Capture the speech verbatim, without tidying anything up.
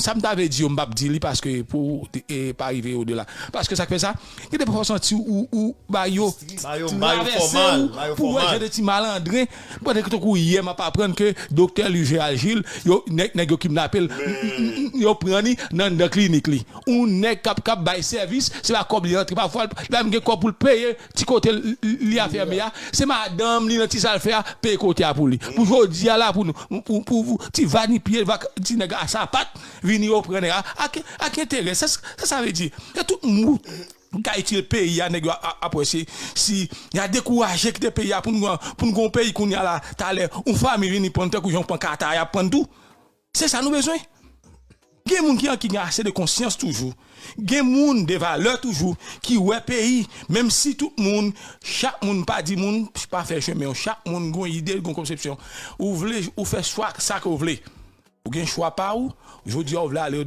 Sa m ta vle di yo, m p ap di li paske pou e, pa rive odela. Paske sa k fè sa, gen de pafwa w santi ou, ou ba yo Ba yo- ba yo travèse fòmal, ou ba yo pou wè fòmal. Jan de ti malandren. Pandan ke tankou yè m ap aprann ke doktè Luger Algil, yo, nèg, nèg yo kidnape l, yo pran li nan, nan klinik li. Yon nèg k ap, k ap bay sèvis, se pa kòb li antre, pafwa l pa menm gen kòb pou l peye ti kote l, li a fèmen a. Se madanm li nan ti sa l fè a, peye kote a pou li. Pou jodi a la, pou nou, pou, pou, pou ti va ni pye, va, ti nèg a sapat, vini yo pran nèg a. Ak, ak enterè, sa, sa, sa vle di. E tout moun ka itil peyi a, nèg yo ap wè si, si y a dekouraje kite peyi a pou nou, pou nou gon peyi kounye a la, talè, yon fanmi vini pran tankou jan pran Qatar y ap pran tou. Se sa nou bezwen. Gen moun ki, ki gen ase de konsyans toujou. Gen moun de valè toujou ki wè peyi, menm si tout moun, chak moun pa di moun pa fè chemen, chak moun gon ide, gon konsepsyon. Ou vle, ou fè chwa sa ke w vle. Ou gen chwa pa ou, jodi a ou vle ale